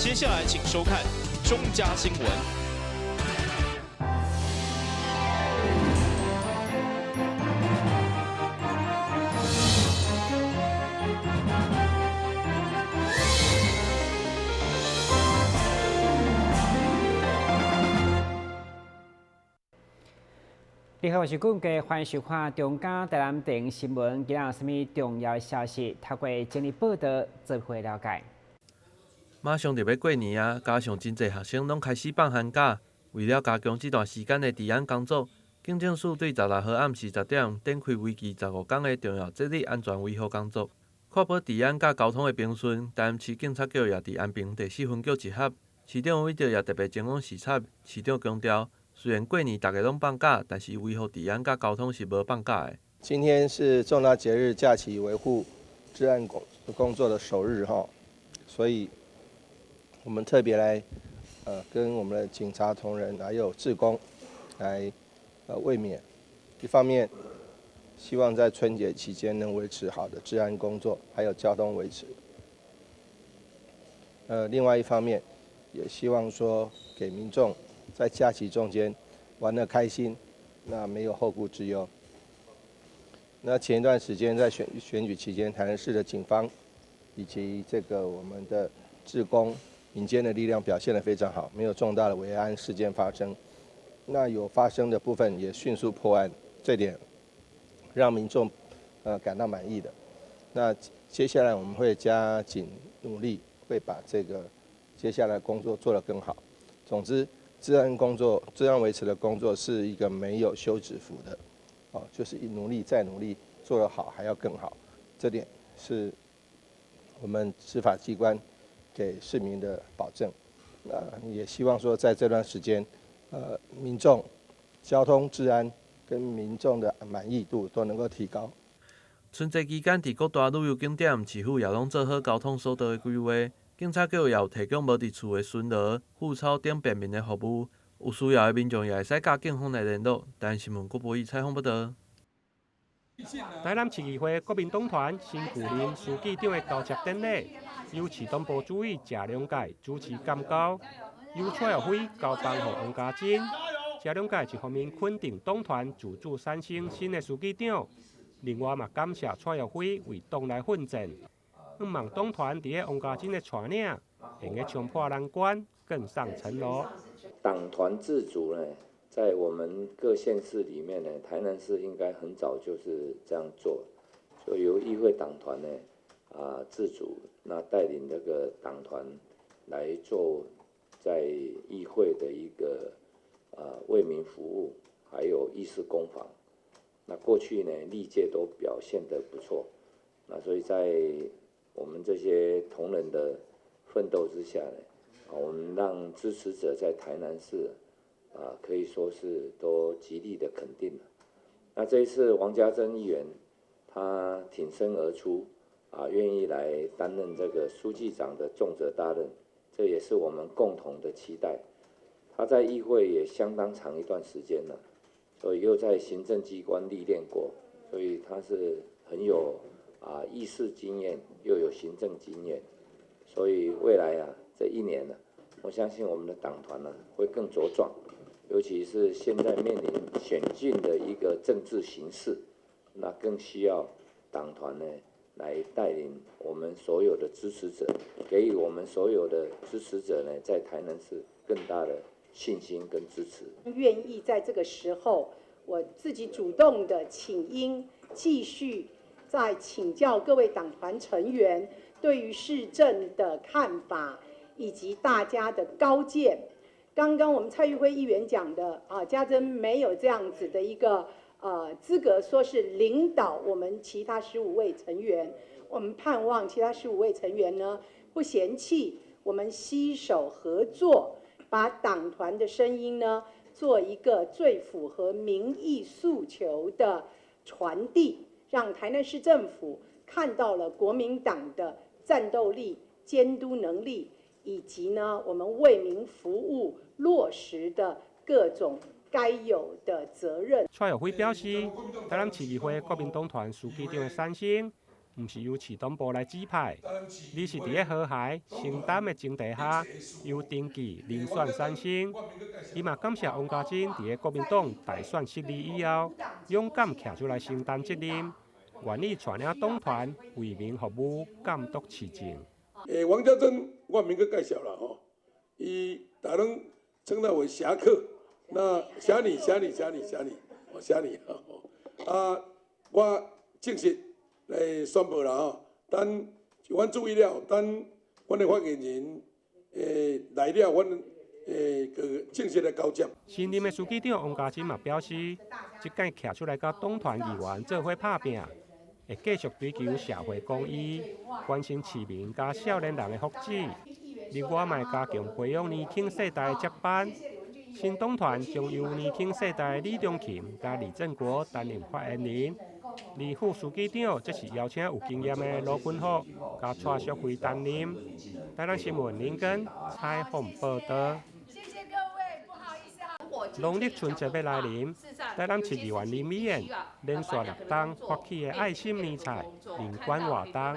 接下來請收看中嘉新聞。你好，我是顧家，歡迎收看中嘉台南電新聞。今仔有啥物重要的消息？透過整理報道，做伙了解。馬上就欲過年啊，加上真濟學生攏開始放寒假，為了加強這段時間的治安工作，警政署對16號暗時10點展開為期15天的重要節日安全維護工作，確保治安佮交通的平順。台南市警察局也佇安平第四分局集合，市長韋德也特別前往視察。市長強調，雖然過年大家攏放假，但是維護治安佮交通是無放假的。今天是重大節日假期維護治安工作的首日哈，所以我們特別來，跟我們的警察同仁還有志工來，慰勉。一方面，希望在春節期間能維持好的治安工作，還有交通維持。另外一方面，也希望說給民眾在假期中間玩得開心，那沒有後顧之憂。那前一段時間在選舉期間，台南市的警方以及這個我們的志工、民間的力量表現得非常好，沒有重大的維安事件發生。那有發生的部分也迅速破案，這點讓民眾感到滿意的。那接下來我們會加緊努力，會把這個接下來工作做得更好。總之，治安工作、治安維持的工作是一個沒有休止符的，哦，就是努力再努力，做得好還要更好，這點是我們執法機關給市民的保證。那也希望說，在這段時間，民眾交通治安跟民眾的滿意度都能夠提高。春節期間，佇各大旅遊景點，市府也攏做好交通疏導的規劃。警察局也有提供無佇厝的巡邏、護操等便民的服務，有需要的民眾也會使佮警方來聯絡。台南新聞郭博義採訪報導。台南市議會國民黨團新舊任書記長的交接典禮，由市黨部主委謝良介主持監交，由蔡玉輝交棒予王家珍。謝良介一方面肯定黨團自主產生新的書記長，另外嘛感謝蔡玉輝為黨內奮戰。向望黨團佇咧王家珍的帶領，會用衝破難關，更上層樓。黨團自主呢，在我們各縣市裡面呢，台南市應該很早就是這樣做，就由議會黨團呢，自主，那帶領這個黨團來做在議會的一個為民服務，還有議事攻防。那過去呢，歷屆都表現得不錯，那所以在我們這些同仁的奮鬥之下呢，我們讓支持者在台南市可以說是都極力的肯定了。那這一次王家珍議員他挺身而出願意來擔任這個書記長的重責大任，這也是我們共同的期待。他在議會也相當長一段時間了，所以又在行政機關歷練過，所以他是很有議事經驗又有行政經驗，所以未來這一年呢，我相信我們的黨團呢會更茁壯，尤其是現在面臨險峻的一個政治形勢，那更需要黨團呢來帶領我們所有的支持者，給予我們所有的支持者呢在台南市更大的信心跟支持。願意在這個時候，我自己主動的請纓，繼續再請教各位黨團成員對於市政的看法，以及大家的高見。剛剛我們蔡玉輝議員講的家珍沒有這樣子的一個資格，說是領導我們其他15位成員。我們盼望其他15位成員呢，不嫌棄，我們攜手合作，把黨團的聲音呢，做一個最符合民意訴求的傳遞。讓台南市政府看到了國民黨的戰鬥力、監督能力，以及呢我們為民服務落實的各種該有的責任。蔡玉輝表示，台南市議會國民黨團書記長的產生，毋是由市党部来指派，而是伫咧和谐承担的前提下，由登记遴选产生。伊嘛感谢王家珍伫咧国民党大选失利以后，勇敢徛出来承担责任，愿意带领党团为民服务，监督市政。王家珍，我免阁介绍啦吼，伊大家拢称她为侠客，那侠女，侠女，侠女，侠女，侠女吼。啊，我正式来宣布啦吼，等阮注意了，等阮的发言人来了，阮个正式来交接。新任的书记长王家珍嘛表示，这届徛出来佮党团议员做伙拍拚，会继续追求社会公义，关心市民佮少年人的福祉。另外，嘛会加强培养年轻世代的接班。新党团将由年轻世代李中琴佮李正国担任发言人，而副书记长则是邀请有经验的罗君虎佮蔡淑慧担任。台南新闻林根采访报道。农历春节欲来临，台南市议员林美燕连续6冬发起的爱心年菜认捐活动，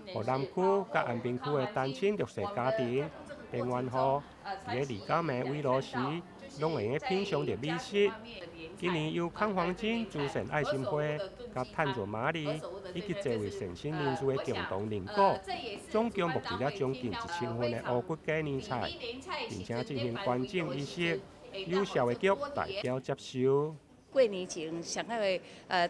予南区佮安平区的单亲弱势家庭、边缘户，伫咧29暝围炉时，拢会用品尝著美食。今年由康黄金慈善爱心会、佮炭做玛丽以及这位善心人士的共同认股，总共募集了将近1000份的乌骨鸡年菜，并且进行捐赠仪式，由社会局代表接收。过年前，上爱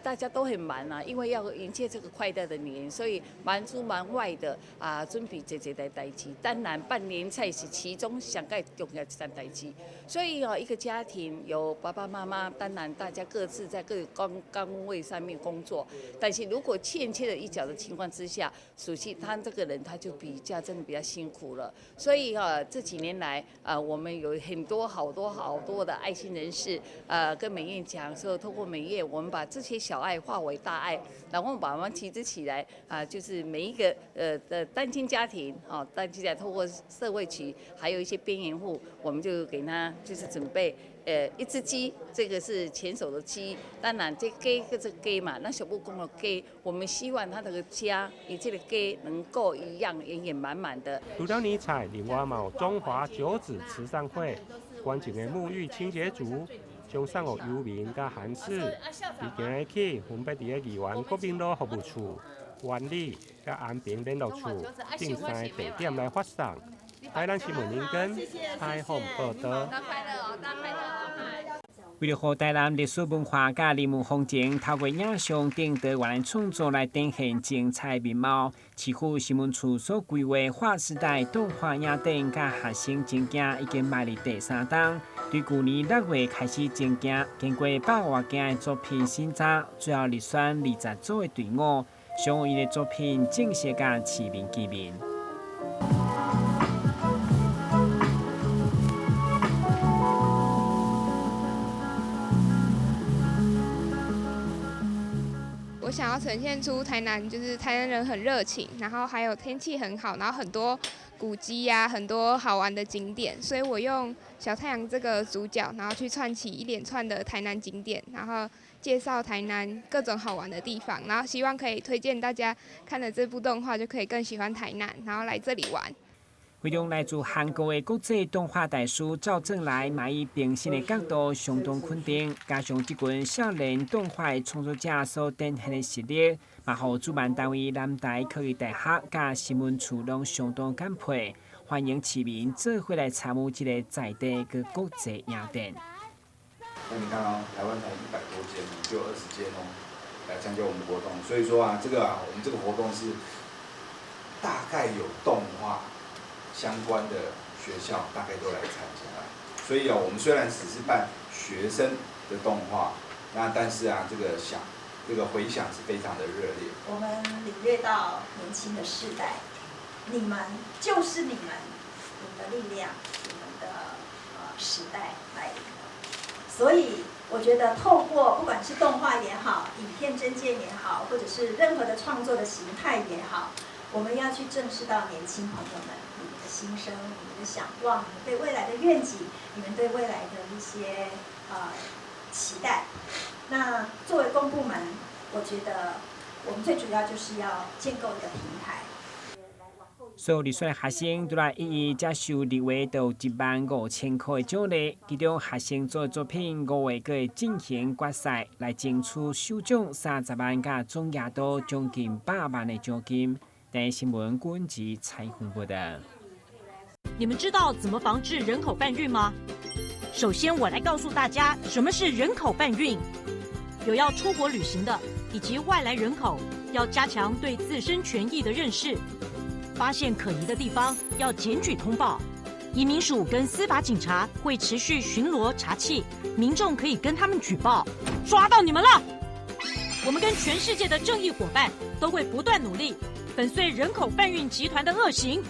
大家都很忙啊，因为要迎接这个快乐的年，所以忙出忙外的啊，准备这这代代志。当然，办年菜是其中上盖重要一件代志。所以哦，一个家庭有爸爸妈妈，当然大家各自在各个岗位上面工作。但是如果欠缺了一角的情况之下，属实他这个人他就比较真的比较辛苦了。所以啊，这几年来啊，我们有很多好多好多的爱心人士，跟美燕讲。所以透过美业，我们把这些小爱化为大爱，然后把它们集资起来啊，就是每一个的单亲家庭啊，单亲家透过社会局，还有一些边缘户，我们就给他就是准备一只鸡，这个是前手的鸡，当然这鸡这鸡嘛，那小布公的鸡，我们希望他这个家以这个鸡能够一样圆圆满满的。除了年菜，另外嘛有中华九子慈善会捐赠的沐浴清洁组。将送予游民佮寒士，自今日起分别伫咧议员国民路服务处、湾里佮安平联络处等3个地点来发送。台南新闻林根采访报道。为了予台南历史文化佮人文风情，透过影像等多元创作来展现精彩面貌。市府新闻处所规划划时代动画影展佮学生情景已经迈入第3冬，对旧年6月开始征件，经过100外件的作品审查，最后入选20组的队伍，将𪜶的作品正式佮市民见面。我想要呈现出台南，就是台南人很热情，然后还有天气很好，然后很多古迹呀，很多好玩的景点，所以我用小太阳这个主角，然后去串起一连串的台南景点，然后介绍台南各种好玩的地方，然后希望可以推荐大家看了这部动画就可以更喜欢台南，然后来这里玩。会中来自韩国的国际动画大师赵正来，嘛以平身的角度相当肯定，加上这群少年动画的创作者所展现的实力，嘛予主办单位南台科技大学佮新闻处拢相当感佩，欢迎市民做伙来参与这个在地佮国际影展。那你看哦，台湾才100多间，就20间哦，来参加我们活动，所以说啊，这个啊，我们这个活动是大概有动画相关的学校大概都来参加，所以啊，我们虽然只是办学生的动画，那但是啊，这个回响是非常的热烈。我们领略到年轻的世代，你们就是你们，你们的力量，你们的时代来临了。所以我觉得，透过不管是动画也好，影片征件也好，或者是任何的创作的形态也好，我们要去正视到年轻朋友们。你们的心声，你们的想望，你们对未来的愿景，你们对未来的一些期待。那作为公部门，我觉得我們最主要就是要建構一個平台。所有入選學生都來一一接受入圍到15000塊的獎勵，其中學生做的作品5月閣會進行決賽，來爭取首獎30萬，佮總額度將近100萬的獎金。台視新聞軍事採訪報道。你們知道怎麼防治人口販運嗎？首先，我來告訴大家什麼是人口販運。有要出國旅行的以及外來人口，要加強對自身權益的認識。發現可疑的地方要檢舉通報。移民署跟司法警察會持續巡邏查緝，民眾可以跟他們舉報。抓到你們了！我們跟全世界的正義夥伴都會不斷努力，粉碎人口販運集團的惡行。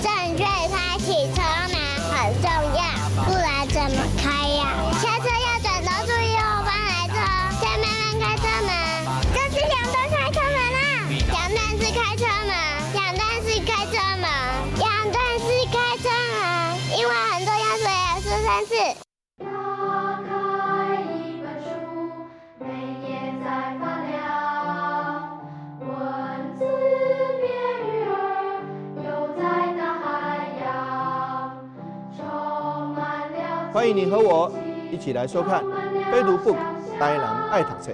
正確開啟車門很重要，不然怎麼開呀？下車要轉頭注意後方來車，再慢慢開車門。這是兩段開車門啦，兩段式開車門，兩段式開車門，兩段式開車門，因為很重要，所以要說3次。打開一本書，每頁在發亮，文字變魚兒，游在大海洋，充滿了。歡迎你和我一起來收看《非讀 book 台南愛讀冊》。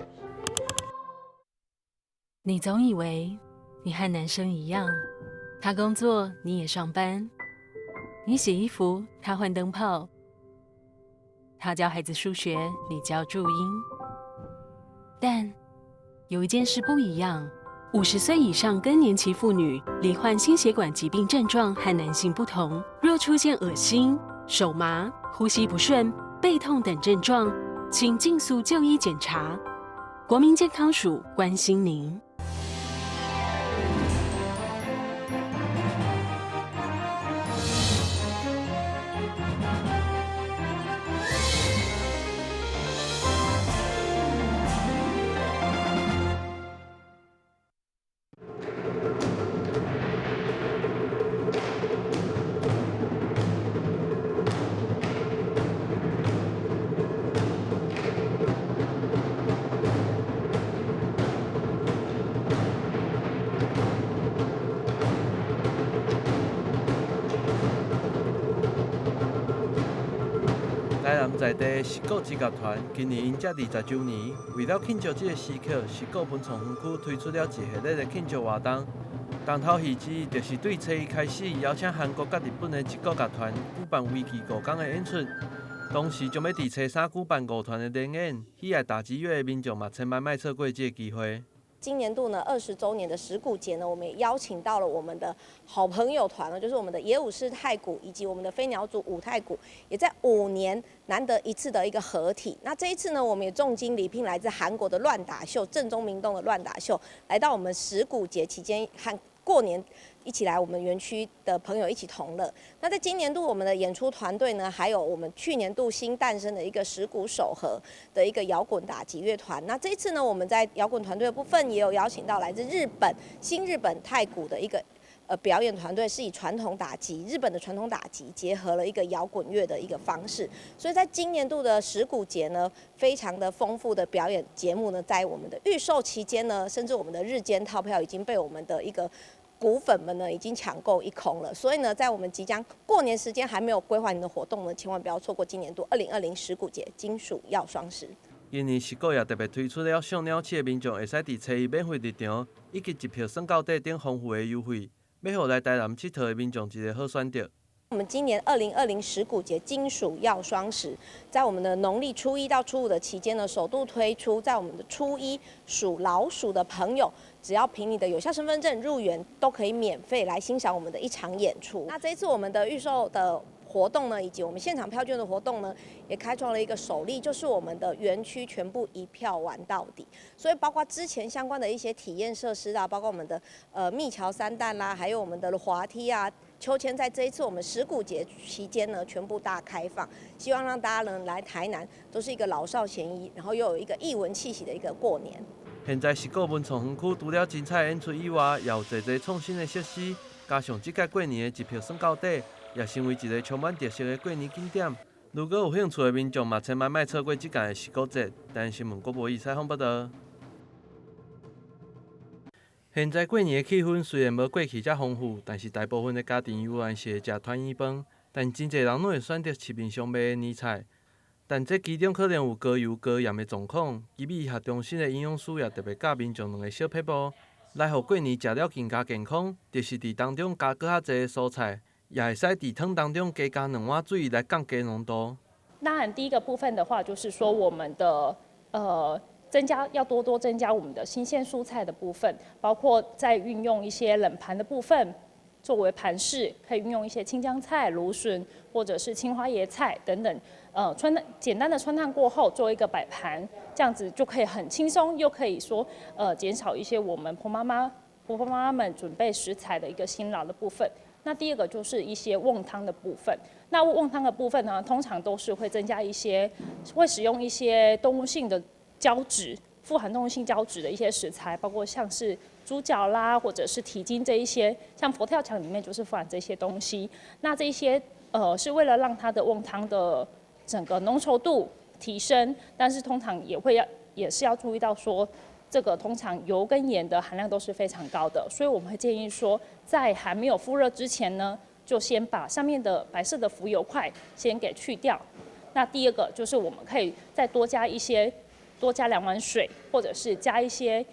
你總以為你和男生一樣，他工作你也上班，你洗衣服他換燈泡，他教孩子數學你教注音。但有一件事不一樣：50歲以上更年期婦女罹患心血管疾病症狀和男性不同，若出現噁心、手麻、呼吸不順、背痛等症狀，請盡速就醫檢查。國民健康署關心您。台南在地十鼓之乐团今年迎接20周年，為了慶祝這個時刻，十鼓文創園區推出了一系列的慶祝活動。重頭戲之一就是對初一開始邀請韓國佮日本的一鼓樂團舉辦為期5天的演出。同時，將欲佇初三舉辦5團的聯演，喜愛打擊樂的民眾嘛，千萬莫錯過這個機會。今年度呢20週年的十鼓節呢，我們也邀請到了我們的好朋友團呢，就是我們的野武士太鼓以及我們的飛鳥組舞太鼓，也在5年難得一次的一個合體。那這一次呢，我們也重金禮聘來自韓國的亂打秀，正宗明洞的亂打秀，來到我們十鼓節期間和過年一起來我們園區的朋友一起同樂。那在今年度我們的演出團隊呢，還有我們去年度新誕生的一個十鼓手合的一個搖滾打擊樂團。那這一次呢，我們在搖滾團隊的部分也有邀請到來自日本新日本太鼓的一個表演團隊，是以傳統打擊日本的傳統打擊結合了一個搖滾樂的一個方式。所以在今年度的十鼓節呢，非常的豐富的表演節目呢，在我們的預售期間呢，甚至我們的日間套票已經被我們的一個股粉們呢已經搶購一空了，所以呢，在我們即將過年時間還沒有規劃你的活動呢，千萬不要錯過今年度2020十鼓節金屬耀雙十。今年十鼓也特別推出了賞鳥鼠的民眾會使佇初一免費入場，以及一票算到底等豐富的優惠，欲予來台南𨑨迌的民眾一個好選擇。我們今年2020十鼓節金屬耀雙十，在我們的農曆初一到初五的期間呢，首度推出，在我們的初一屬老鼠的朋友，只要憑你的有效身份證入園，都可以免費來欣賞我們的一場演出。那這一次我們的預售的活動呢，以及我們現場票券的活動呢，也開創了一個首例，就是我們的園區全部一票玩到底。所以包括之前相關的一些體驗設施啊，包括我們的密橋三彈啦，還有我們的滑梯啊。秋千在這一次我們十鼓節期間呢，全部大開放，希望讓大家呢來台南都是一個老少咸宜，然後又有一個藝文氣息的一個過年。現在十鼓文創園區除了精彩演出以外，也有濟濟創新的設施，加上這屆過年的一票算到底，也成為一个充滿特色的過年景點。如果有興趣的民眾嘛，千萬莫錯過這屆的十鼓節。台視新聞郭博義採訪報導。現在過年的氣氛雖然無過去遮豐富，但是大部分的家庭猶原是會食團圓飯。但真濟人攏會選擇市面上賣的年菜，但這其中可能有高油高鹽的狀況。醫美醫學中心的營養師也特別教民眾兩个小撇步，來予過年食了更加健康，就是佇當中加閣較濟蔬菜，也會使佇湯當中加加兩碗水來降低濃度。當然，第一個部分的話，就是說我們的增加要多多增加我們的新鮮蔬菜的部分，包括在運用一些冷盤的部分作為盤飾，可以運用一些青江菜、蘆筍或者是青花椰菜等等，汆簡單的汆燙過後做一個擺盤，這樣子就可以很輕鬆，又可以說減少一些我們婆婆媽媽們準備食材的一個辛勞的部分。那第二個就是一些甕湯的部分。那甕湯的部分呢，通常都是會增加一些，會使用一些動物性的膠質，富含動物性膠質的一些食材，包括像是豬腳啦，或者是蹄筋這一些，像佛跳牆裡面就是富含這些東西。那這些是為了讓它的甕湯的整個濃稠度提升，但是通常也會要也是要注意到說，這個通常油跟鹽的含量都是非常高的，所以我們會建議說，在還沒有復熱之前呢，就先把上面的白色的浮油塊先給去掉。那第二個就是我們可以再多加一些，多加2碗水，或者是加一些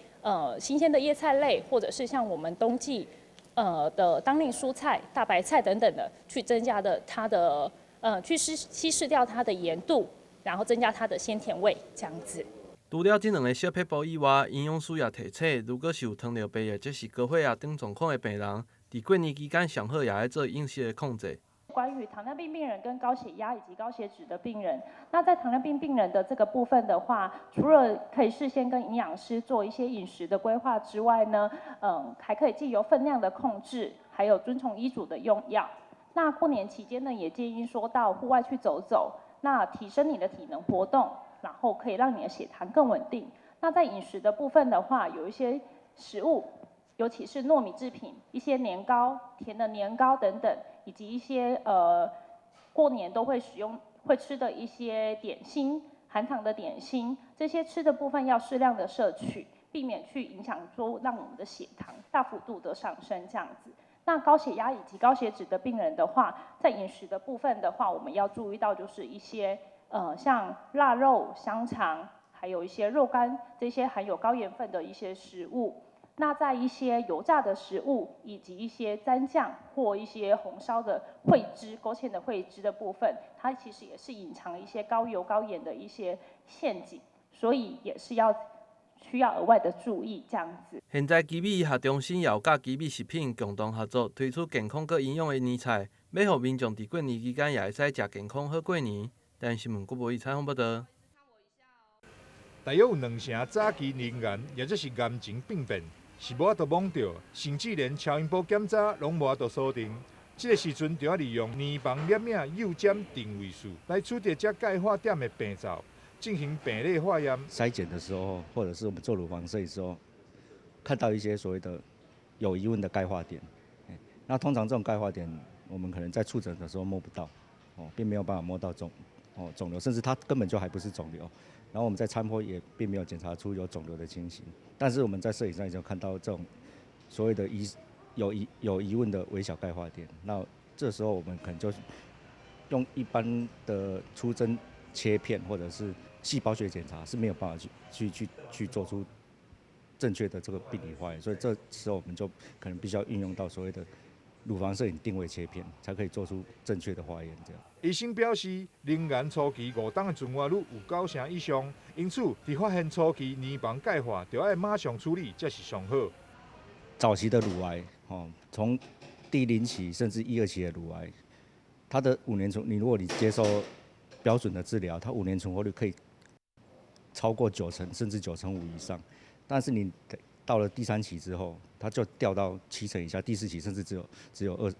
新鮮的葉菜類，或者是像我們冬季的當令蔬菜、大白菜等等的，去增加的它的去稀釋掉它的鹽度，然後增加它的鮮甜味，這樣子。除了這兩个小撇步以外，營養師也提醒，如果是有糖尿病或者是高血壓等狀況的病人，佇過年期間上好也愛做飲食的控制。關於糖尿病病人跟高血壓以及高血脂的病人，那在糖尿病病人的這個部分的話，除了可以事先跟營養師做一些飲食的規劃之外呢，還可以藉由分量的控制，還有遵從醫囑的用藥。那過年期間呢，也建議說到戶外去走走，那提升你的體能活動，然後可以讓你的血糖更穩定。那在飲食的部分的話，有一些食物，尤其是糯米製品、一些年糕、甜的年糕等等，以及一些過年都會使用、會吃的一些點心、含糖的點心，這些吃的部分要適量的攝取，避免去影響說讓我們的血糖大幅度的上升這樣子。那高血壓以及高血脂的病人的話，在飲食的部分的話，我們要注意到就是一些像臘肉、香腸，還有一些肉乾這些含有高鹽分的一些食物。那在一些油炸的食物，以及一些蘸醬或一些紅燒的燴汁、勾芡的燴汁的部分，它其實也是隱藏一些高油高鹽的一些陷阱，所以也是要需要額外的注意這樣子。現在奇美醫學中心也有佮奇美食品共同合作，推出健康閣營養的年菜，欲予民眾佇過年期間也會使食健康好過年。台視新聞郭博義採訪報導。大約有2成早期乳癌，也就是癌症病變，是無法度摸著，甚至連超音波檢查攏無法度鎖定。這个時陣就要利用乳房攝影誘尖定位術來取得這鈣化點的病灶，進行病理化驗。篩檢的時候，或者是我們做乳房攝影時候，看到一些所謂的有疑問的鈣化點，那通常這種鈣化點，我們可能在觸診的時候摸不到，並沒有辦法摸到腫瘤，甚至它根本就還不是腫瘤。然後我們在餐剖也並沒有檢查出有腫瘤的情形，但是我們在攝影上已經看到這種所謂的有疑問的微小鈣化點，那這時候我們可能就用一般的粗針切片或者是細胞學檢查是沒有辦法去做出正確的這個病理化驗，所以這時候我們就可能必須要運用到所謂的乳房攝影定位切片，才可以做出正確的化驗。這樣。醫生表示，乳癌初期5冬的存活率有9成以上，因此佇發現初期乳房鈣化，就愛馬上處理，才是上好。早期的乳癌，從第0期甚至1、2期的乳癌，它的5年存，你如果你接受標準的治療，它5年存活率可以超過9成，甚至9.5成以上。但是你到了第3期之後，它就掉到7成以下，第4期甚至只有2，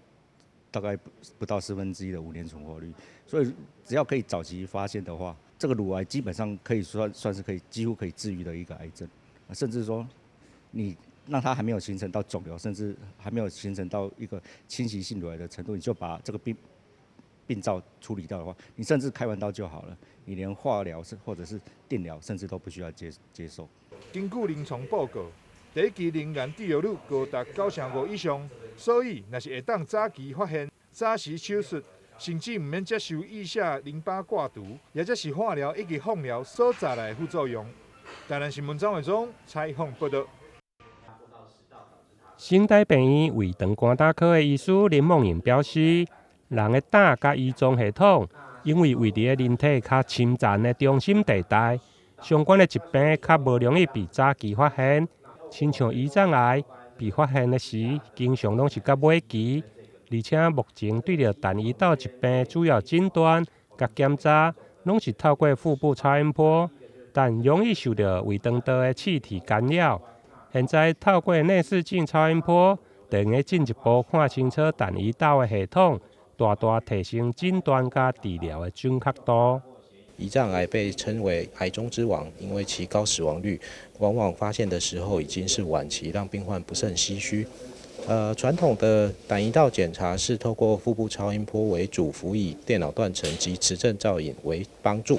大概不到1/4的5年存活率。所以只要可以早期發現的話，這個乳癌基本上可以算是可以幾乎可以治癒的一個癌症，甚至說你讓它還沒有形成到腫瘤，甚至還沒有形成到一個侵襲性乳癌的程度，你就把這個病灶處理掉的話，你甚至開完刀就好了，你連化療或者是電療，甚至都不需要接受。根據臨床報告，第一期乳癌治療率高達95%以上，所以若是會當早期發現、早時手術，甚至毋免接受腋下淋巴割除，抑者是化療以及放療所帶來的副作用。台南新聞張偉忠採訪報道。成大病院胃腸肝膽科的醫師林夢瑩表示，人的膽佮胰臟系統，因為位佇咧人體較深層的中心地帶，相關的疾病較無容易被早期發現。親像胰臟癌被發現的時，經常攏是到尾期。而且目前對著膽胰道疾病主要診斷佮檢查，攏是透過腹部超音波，但容易受著胃腸道的氣體干擾。現在透過內視鏡超音波，就會進一步看清楚膽胰道的系統，大大提升診斷佮治療的準確度。胰臟癌被稱為癌中之王，因為其高死亡率，往往發現的時候已經是晚期，讓病患不勝唏噓。傳統的膽胰道檢查是透過腹部超音波為主，輔以電腦斷層及磁振造影為幫助。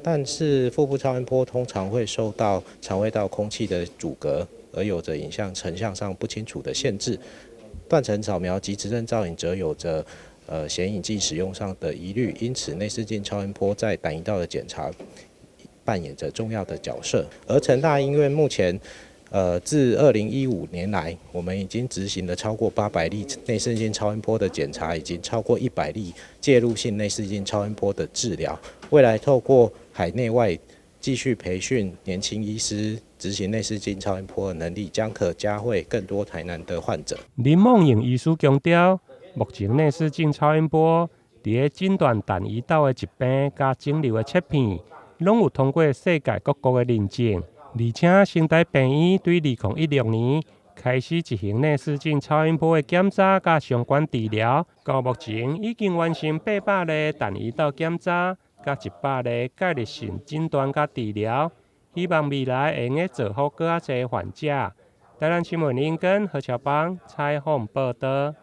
但是腹部超音波通常會受到腸胃道空氣的阻隔，而有着影像成像上不清楚的限制。斷層掃描及磁振造影則有着顯影劑使用上的疑慮，因此內視鏡超音波在膽胰道的檢查扮演着重要的角色。而成大醫院目前，自2015年來，我們已經執行了超過800例內視鏡超音波的檢查，以及超過100例介入性內視鏡超音波的治療。未來透過海內外繼續培訓年輕醫師執行內視鏡超音波的能力，將可嘉惠更多台南的患者。林夢穎醫師強調，目前內視鏡超音波佇咧診斷膽胰道的疾病佮腫瘤的切片，攏有通過世界各國的認證。而且，成大病院對2016年開始執行內視鏡超音波的檢查佮相關治療，到目前已經完成800例膽胰道檢查，佮100例介入性診斷佮治療。希望未來會用造福閣較濟患者。台南新聞林根何喬邦採訪報道。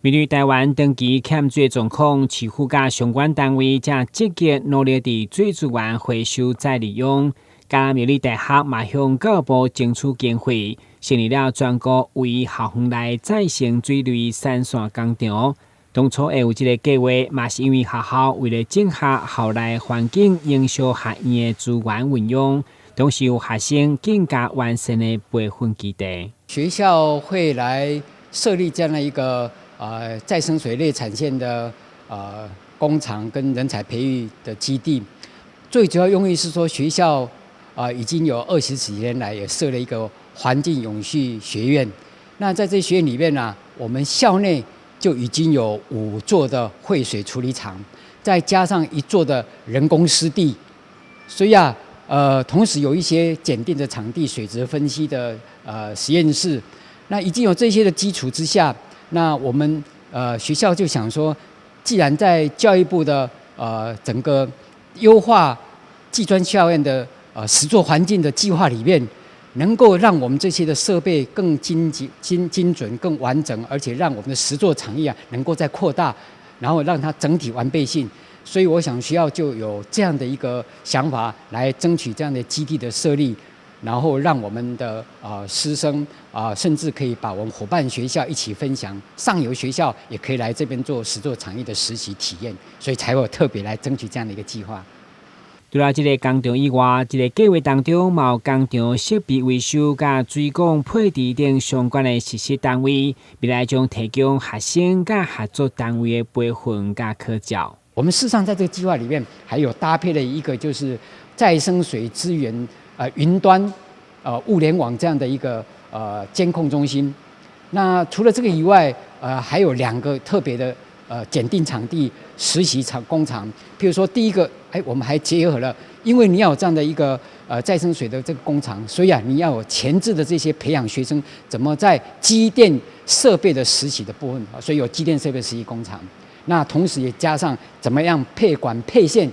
面對台灣長期欠水狀況，市府佮相關單位正積極努力佇水資源回收再利用。嘉南苗栗大學嘛向教育部爭取經費，成立了全國唯一校園內再生水濾產線工廠。當初會有這個計劃，嘛是因為學校為了整合校內環境營造學院的資源運用，同時有學生更加完善的培訓基地。學校會來設立這樣的一個再生水類產線的工廠跟人才培育的基地，最主要用意是說學校已經有20幾年來也設了一個環境永續學院。那在這學院裡面呢，我們校內就已經有五座的廢水處理廠，再加上一座的人工濕地，所以啊，同時有一些檢定的場地、水質分析的實驗室。那已經有這些的基礎之下，那我們學校就想說，既然在教育部的整個優化技專校院的實作環境的計劃裡面，能夠讓我們這些的設備更精精精準、更完整，而且讓我們的實作場域啊能夠再擴大，然後讓它整體完備性。所以我想學校就有這樣的一個想法來爭取這樣的基地的設立，然後讓我們的師生啊，甚至可以把我們夥伴學校一起分享，上游學校也可以來這邊做實作場域的實習體驗，所以才會特別來爭取這樣的一個計劃。除了這個工廠以外，這個計劃當中嘛有工廠設備維修佮水管配置等相關的實習單位，未來將提供學生佮合作單位的培訓佮考照。我們事實上在這個計劃裡面，還有搭配了一個就是再生水資源雲端物聯網這樣的一個監控中心。那除了這個以外，還有兩個特別的檢定場地實習場工廠。譬如說第一個，哎，我們還結合了，因為你要有這樣的一個再生水的這個工廠，所以啊，你要有前置的這些培養學生怎麼在機電設備的實習的部分，所以有機電設備實習工廠。那同時也加上怎麼樣配管配線、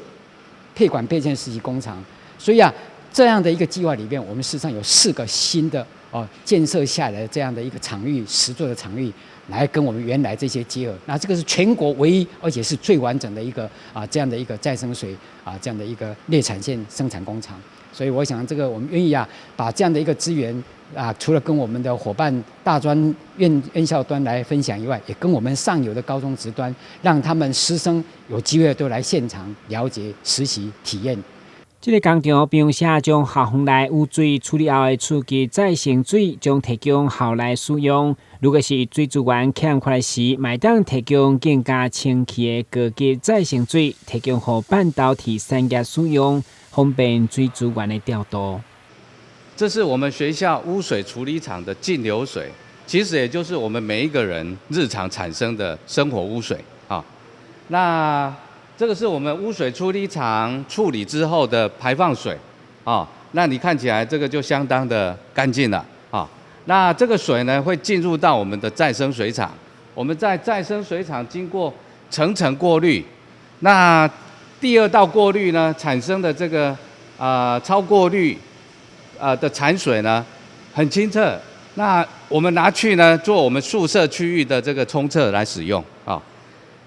配管配線實習工廠。所以啊，這樣的一個計劃裡面，我們事實上有四個新的哦建設下來的這樣的一個場域，實作的場域，來跟我們原來這些結合。那這個是全國唯一，而且是最完整的一個啊這樣的一個再生水啊這樣的一個獵產線生產工廠。所以我想，這個我們願意啊，把這樣的一個資源啊，除了跟我們的夥伴大專院校端來分享以外，也跟我們上游的高中職端，讓他們師生有機會都來現場了解、實習、體驗。這个工廠並且將校園內污水處理後的初級再生水，將提供校內使用。如果是水資源欠缺時，嘛會當提供更加清氣的高級再生水，提供予半導體產業使用，方便水資源的調度。這是我們學校污水處理廠的淨流水，其實也就是我們每一個人日常產生的生活污水啊。那這個是我們污水處理廠處理之後的排放水，啊，那你看起來這個就相當的乾淨了，啊，那這個水呢會進入到我們的再生水廠，我們在再生水廠經過層層過濾，那第二道過濾呢產生的這個超過濾的產水呢很清澈，那我們拿去呢做我們宿舍區域的這個沖廁來使用，啊。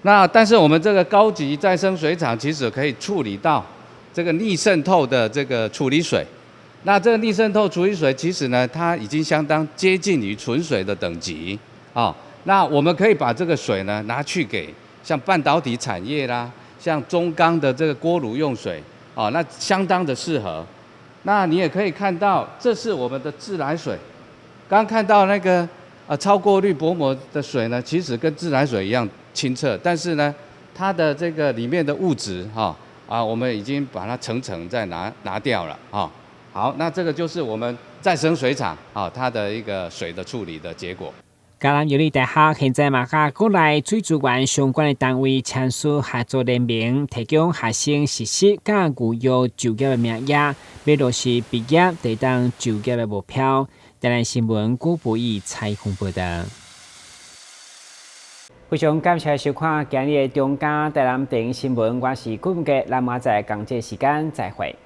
那但是我們這個高級再生水廠其實可以處理到這個逆滲透的這個處理水，那這個逆滲透處理水其實呢，它已經相當接近於純水的等級啊。那我們可以把這個水呢拿去給像半導體產業啦，像中鋼的這個鍋爐用水啊，那相當的適合。那你也可以看到，這是我們的自來水，剛看到那個超過濾薄膜的水呢，其實跟自來水一樣清澈，但是呢，它的這個裡面的物質哈啊，我們已經把它層層再拿掉了啊。好，那這個就是我們再生水廠啊，它的一個水的處理的結果。嘉南藥理大學現在嘛佮國內水資源相關的單位簽署合作聯盟，提供學生實習佮預約就業的名額，欲落實畢業就當就業的目標。台南新聞古博義採訪報道。非常感謝收看今日的中嘉台南電視新聞，我是顧文傑，咱明仔載仝這時間再會。